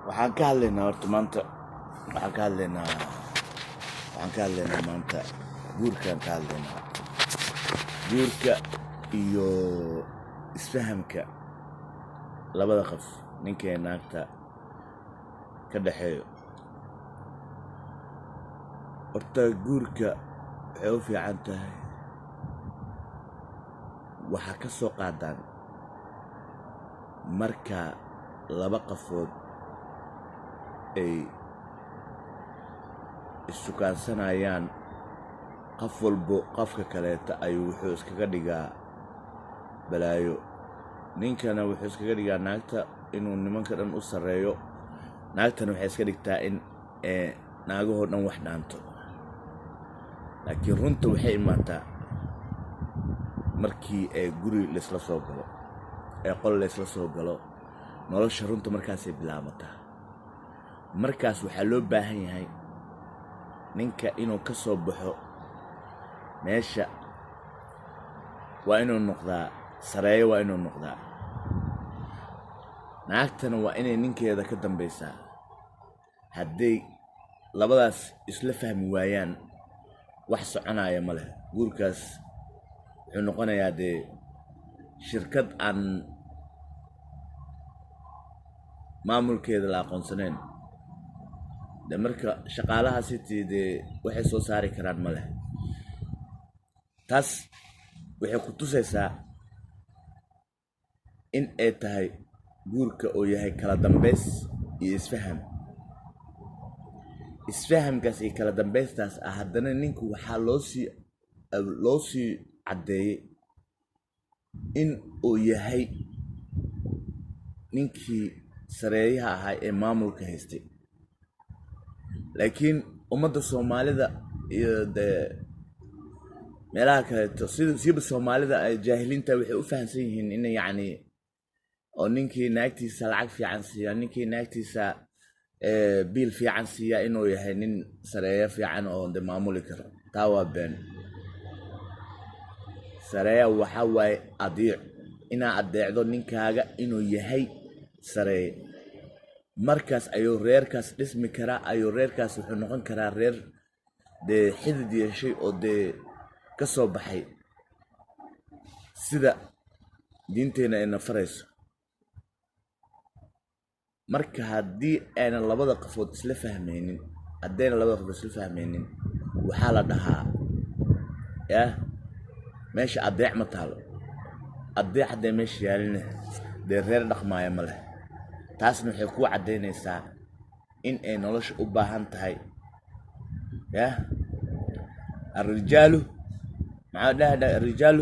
Waxaan ka hadlaynaa horta maanta, waxaan ka hadlaynaa maanta guurkaan ka hadlaynaa, guurka iyo isfahamka labada qof, ninka iyo naagta, ka dhexeeyo. Horta guurka waxay u fiican tahay, waxaa ka soo qaadaan marka laba qofood ay issukaansanayaan, qof walbo qofka kaleeta ayuu wuxuu iskaga dhigaa balaayo. Ninkana wuxuu iskaga dhigaa naagta inuu nimanka dhan u sarreeyo, naagtana waxay iska dhigtaa in naagahoo dhan wax dhaanto. Laakiin runta waxay imaataa markii ee guri laysla soo galo, ee qol laysla soo galo. Nolosha runta markaasay bilaabataa. Markaas waxaa loo baahan yahay ninka inuu ka soo baxo meesha, waa inuu noqdaa sareeyo, waa inuu noqdaa. Naagtana waa inay ninkeeda ka dambaysaa. Hadday labadaas isla fahmi waayaan, wax soconaya ma leh. Guurkaas wuxuu noqonayaa dee shirkad aan maamulkeeda la aqoonsanayn. De marka shaqaalaha city dee waxay soo saari karaan ma leh. Taas waxay ku tusaysaa in ay tahay guurka oo yahay kala dambays iyo isfaham. Isfahamkaas iyo kala dambaystaas ah, haddana ninku waxaa loo sii caddeeyey in uu yahay ninkii sareeyaha ahaa ee maamulka haystay. Laakiin ummadda Soomaalida iyo dee meelaha kaleeto, sida siiba Soomaalida ay jaahiliinta, waxay u fahamsan yihiin in yacni oo ninkii naagtiisa lacag fiican siiya, ninkii naagtiisa biil fiican siiya, inuu yahay nin sareeyo fiican oo de maamuli karo. Taa waa been. Sareeya waxa waaye adiic, inaa adeecdo ninkaaga inuu yahay sareeye. Markaas ayuu reerkaas dhismi karaa, ayuu reerkaas wuxuu noqon karaa reer dee xidid yeeshay oo dee ka soo baxay sida diinteena ayna farayso. Marka haddii aynan labada qofood isla fahmaynin, haddayna labada qofood isla fahmaynin, waxaa la dhahaa yah meesha adeec ma taalo. Adeec hadday meesha yaalina, dee reer dhaqmaaya ma leh. Taasna waxay kuu caddaynaysaa in ay nolosha u baahan tahay yah الرجال maxaa dhahda الرجال.